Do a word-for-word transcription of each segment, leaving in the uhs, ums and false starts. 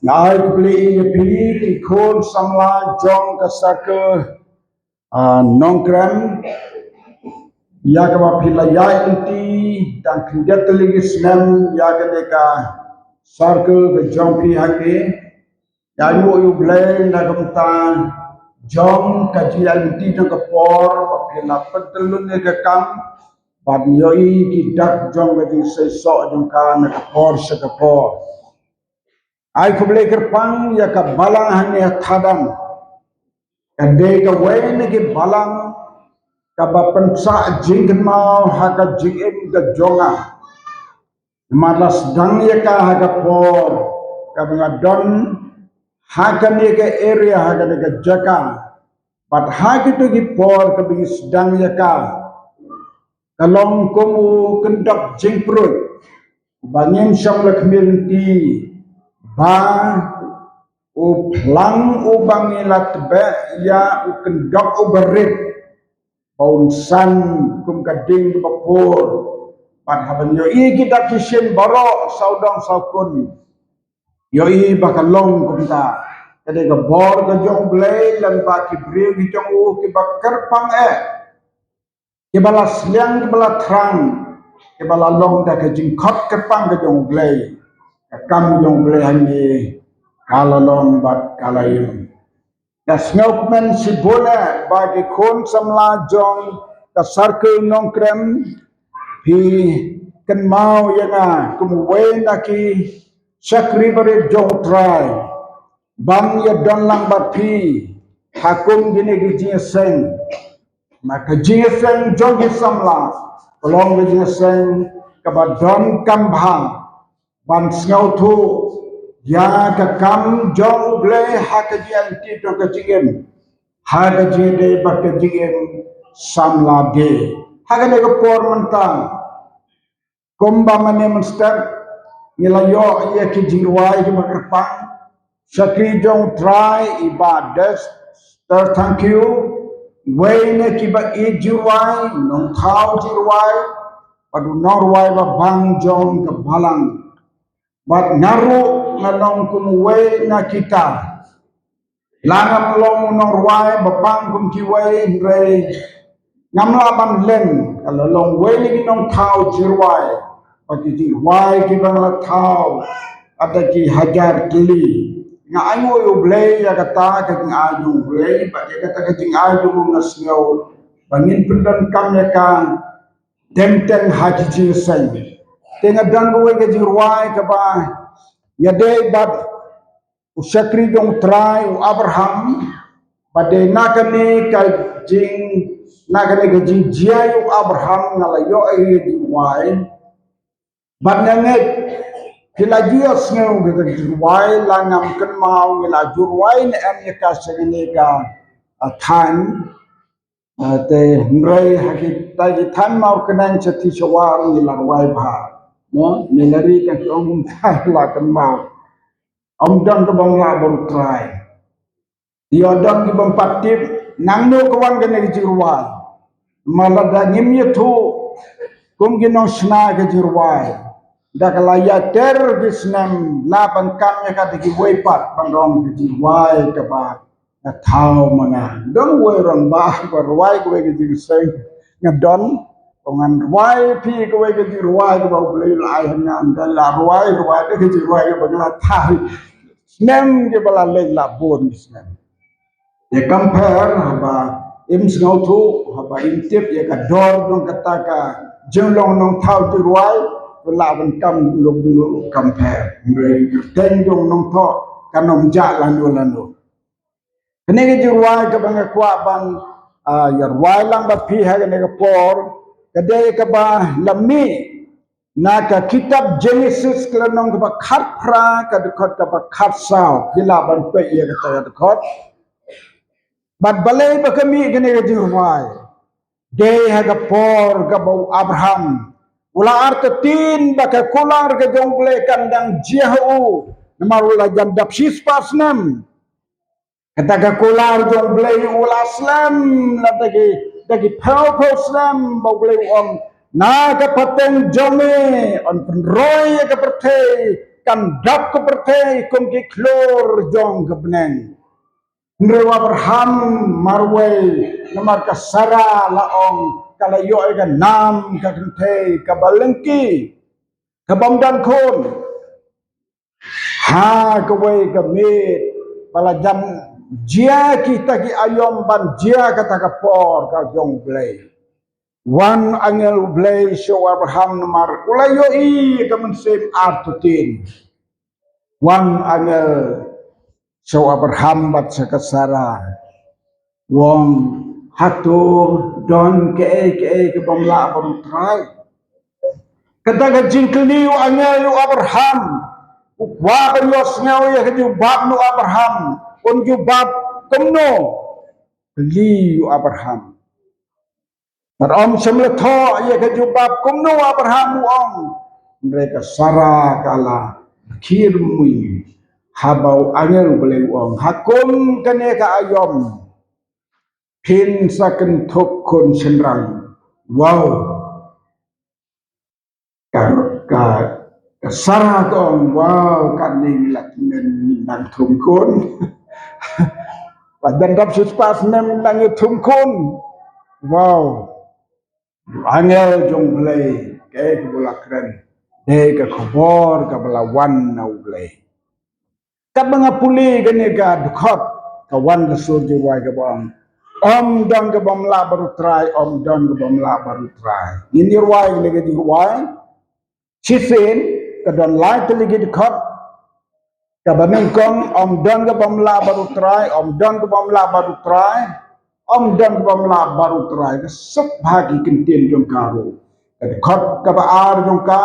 Nga ai khublei ïa phi ki khun samla jong ka circle, ah, Nongkrem, ïa kaba phi la ïaid lynti tang khyndiat tylli ki snem ïa kane ka circle ka jong phi hangne. Ïa u Blei na ka bynta jong ka jingïaid lynti jong ka por ba phi la pyntyllun ïa ka kam, bad ïohi ki dak jong ka jingseisoh jong ka na ka por sha ka por. Ai khublei kyrpang ïa ka balang hangne ha Thadan. Ka dei kawei na ki balang kaba pynsah jingkynmaw ha ka jingim ka jong nga. Namar la sdang ïa ka ha ka por kaba nga don ha kane ka area, ha kane ka jaka. Bad ha kito ki por kaba ngi sdang ïa ka, ka long kum u kyndok jingpyrshah uba ngim shym la khmih lynti, ba u phlang uba ngi la tbeh ïa u kyndok uba rit, ba un san kum ka ding kaba pur. Bad haba ngi ïohi ki dak ki shin baroh sawdong sawkun, ïohi ba ka long kumta. Ka dei ka bor ka jong U Blei lem bad ki briew ki jong u kiba kyrpang eh, kiba la sliang, kiba la thrang, kiba la long da ka jingkhot kyrpang ka jong U Blei. Ka kam jong U Blei hangne ka la long bad ka la im. Nga sngewkmen shibun eh ba ki khun samla jong ka circle Nongkrem, phi kynmaw ïa nga kum uwei na ki shakri barit jong U Trai ban ïa don lang bad phi ha kum kine ki jingïaseng. Ma ka jingïaseng jong ki samla ka long ka jingïaseng kaba donkam bha ban sngewthuh ïa ka kam jong U Blei ha ka jingïaid lynti jong ka jingim, ha ka jingïadei bad ka jingim samla de. Ha kane ka por mynta, kumba mynne mynstep ngi la ïoh ïa ki jingrwai kiba kyrpang. Shakri jong U Trai i Bah Dexter Thangkhiew, uwei na kiba ïeit jingrwai, nongthaw jingrwai, bad u nongrwai ba bang jong ka balang. Bad nga ruh nga long kum uwei na kita. La ngam long u nongrwai ba bang kum kiwei, hynrei ngam lah ban len, ka la long uwei na ki nongthaw jingrwai. Bad ki jingrwai kiba nga la thaw, ata ki hajar tylli. Nga ainguh ïa U Blei ïa kata ka jingai jong U Blei, bad ïa kata ka jingai jong u nga sngew ba ngin pyndonkam ïa ka teng teng ha ki jingïaseng. Te nga don kawei ka jingrwai kaba ïadei bad u shakri jong U Trai u Abraham, ba dei na kane ka jing, na kane ka jingjia u Abraham nga la ïoh ïa ka jingrwai. Bad nga ngeit phi la ju ïohsngew ïa ka jingrwai, la ngam kynmaw ngi la ju rwai ne em ïa ka sha kane ka, ah, thaiñ. Ah, te hynrei ha kita ki thaiñ mawkynmaw sha ti sha war ngi la rwai bha. Mo, ngi la ri ka ki ong kumta la kynmaw. Ym don kaba ym lah bad U Trai. Ïoh don ki bym pat tip nangno ka wan kane ka jingrwai. Ma lada ngim ïathuh kum ki nongshna ka jingrwai, da ka la ïater ki snem la ban kam ïa ka da kiwei pat ban rong ka jingrwai kaba nga thaw ma nga. Don uwei rangbah ba rwai kawei ka jingïaseng, nga don, ko ngan rwai phi kawei ka jingrwai kaba U Blei u la ai ha nga, nga la rwai, rwai da ka jingrwai kaba nga la thaw. Snem kiba la leit la bun ki snem. Te compare haba im sngewthuh, haba im tip ïa ka dor jong kata ka jinglong nongthaw jingrwai, u lah ban kam luk luk compare. Hynrei ka kyrteng jong nongthoh kan ym jah lano lano. Kane ka jingrwai kaba nga kwah ban, ah, ïa rwai lang bad phi ha kane ka por, ka dei kaba la mih na ka kitab Genesis ka lynnong kaba khatphra ka dkhot kaba khatsaw. Phi lah ban peit ïa kata ka dkhot. Bad balei ba ka mih kane ka jingrwai? Dei ha ka por kaba u Abraham u la artatien ba ka kular ka jong U Blei kan dang jia ha u, namar u la jan dap shispah snem. Kata ka kular jong U Blei u la slem la da ki, da ki phew phew snem, ba U Blei u ong, na ka pateng jong me yn pynroi ïa ka pyrthei Kan dap ka pyrthei kum ki khlur jong ka bneng. Hynrei u Abraham marwei, namar ka Sara la ong, ka la ïoh ïa ka nam ka kynthei kaba lyngkhi, ka bym don khun. Ha kawei ka miet ba la jan jia kita ki aïom ban jia kata ka por ka jong U Blei. Wan angel U Blei sha u Abraham namar u la ïohi ka mynsiem artatien. Wan angel sha u Abraham bad sha ka Sara. U ong, hato don kaei kaei ka bym lah bad U Trai? Kata ka jingkylli u angel ïa u Abraham. U kwah ban ïohsngew ïa ka jubab na u Abraham. Un jubab kumno? Kylli u Abraham. Bad ym shym la thoh ïa ka jubab kumno u Abraham u ong. Hynrei ka Sara ka la khie rymmuiñ haba u angel U Blei u ong, ha kum kane ka aïom phin sa kynthup khun shynrang. Wow. Ka, ka, ka Sara ka ong, wow, kane ngi la tymmen ngi nang thung khun. Ba dang dap shispah snem ngi nang ïa thung khun. Wow. Angel jong U Blei, kaei kaba la kren. Dei ka khubor kaba la wan na U Blei. Katba nga pule kane ka dkhot, ka wan ka sur jingrwai kaba ong, ym don ka bym lah bad U Trai, ym don ka bym lah bad U Trai. Ngin ïa rwai kane ka jingrwai. Shisien, ka don lai tylli ki dkhot. Kaba nyngkong, ym don ka bym lah bad U Trai, ym don ka bym lah bad U Trai, ym don ka bym lah bad U Trai. Ka suk bha ki kyntien jong ka ruh. Ka dkhot kaba ar jong ka,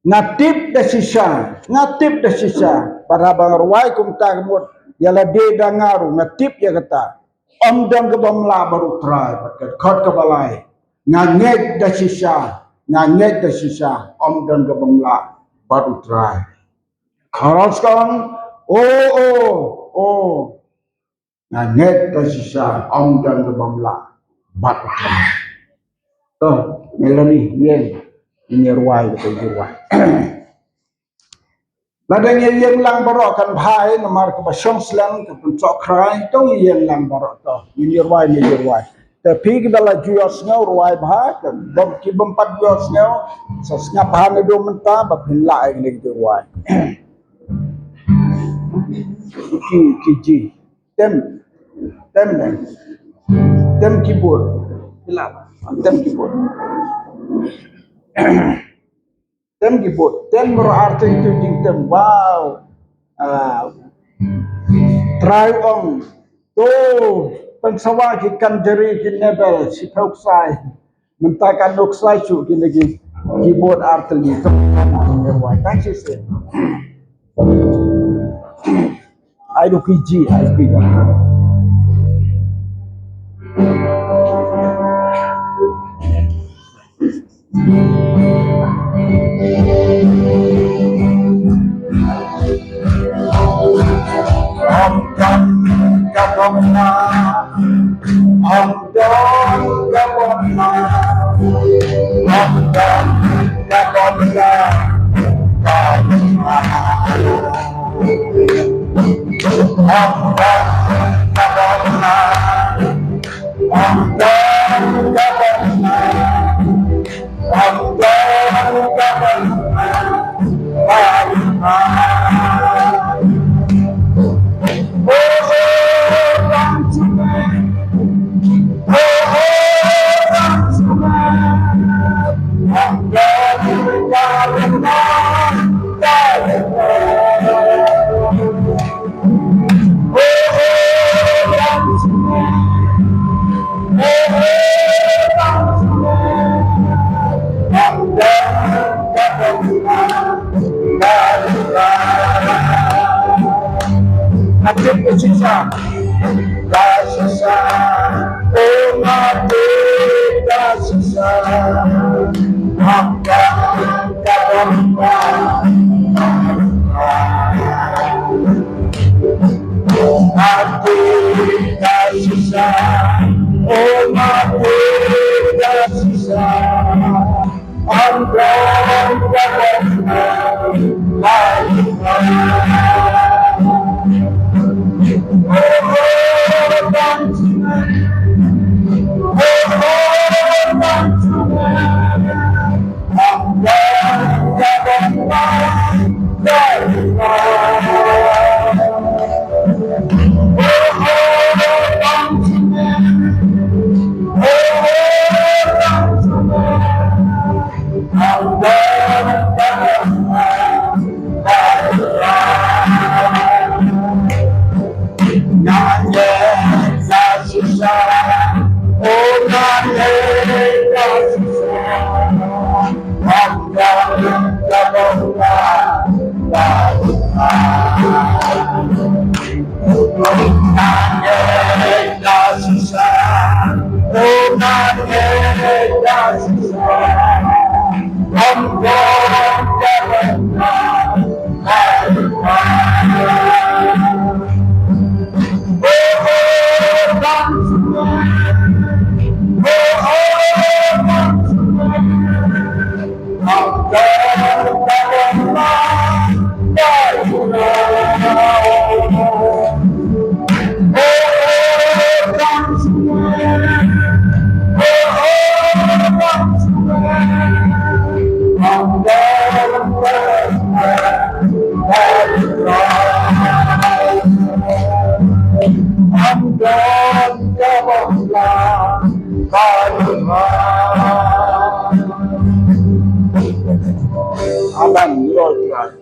nga tip da shisha, nga tip da shisha. Bad haba nga rwai kumta ka mut, ïa lade da nga ruh, nga tip ïa kata. Ym don ka bym lah bad U Trai, bad ka dkhot kaba lai. Nga ngeit da shisha, nga ngeit da shisha, ym don ka bym lah bad U Trai. Chorus ka ong, o, o, o. Nga ngeit da shisha, ym don ka bym lah bad U Trai. To, Melanie, ïeng, ngin ïa rwai, ngin ïa rwai. Lada ngi ïeng lang baroh kan bha, namar kaba shong slem ka pynsoh khrai, to ngi ïeng lang baroh to. Ngin ïa rwai, ngin ïa rwai. Te phi kiba la ju ïohsngew rwai bha, ki bym pat ïohsngew, sa sngap bha naduh mynta, ba phin lah ïa kine ki rwai. Ki, ki ji. Tem. Tem ne. Tem keyboard. Phi lah. Tem keyboard. Tem keyboard. Tem baroh ar tylli ki jingtem. Wow. Ah. Trai ong. To, pynsawa ki Kanjari ki Nebel, shiphew ksai. Mynta kan uk ksai shuh kine ki keyboard ar tylli. Thank you, sir. Ai du ki ji, ai du ki ji. Ong kan ka bom na, ong don ka bom na, ong don ka bom na, ka bom na. Ong don ka bom na, ong don ka bom na. Amen. Lord God.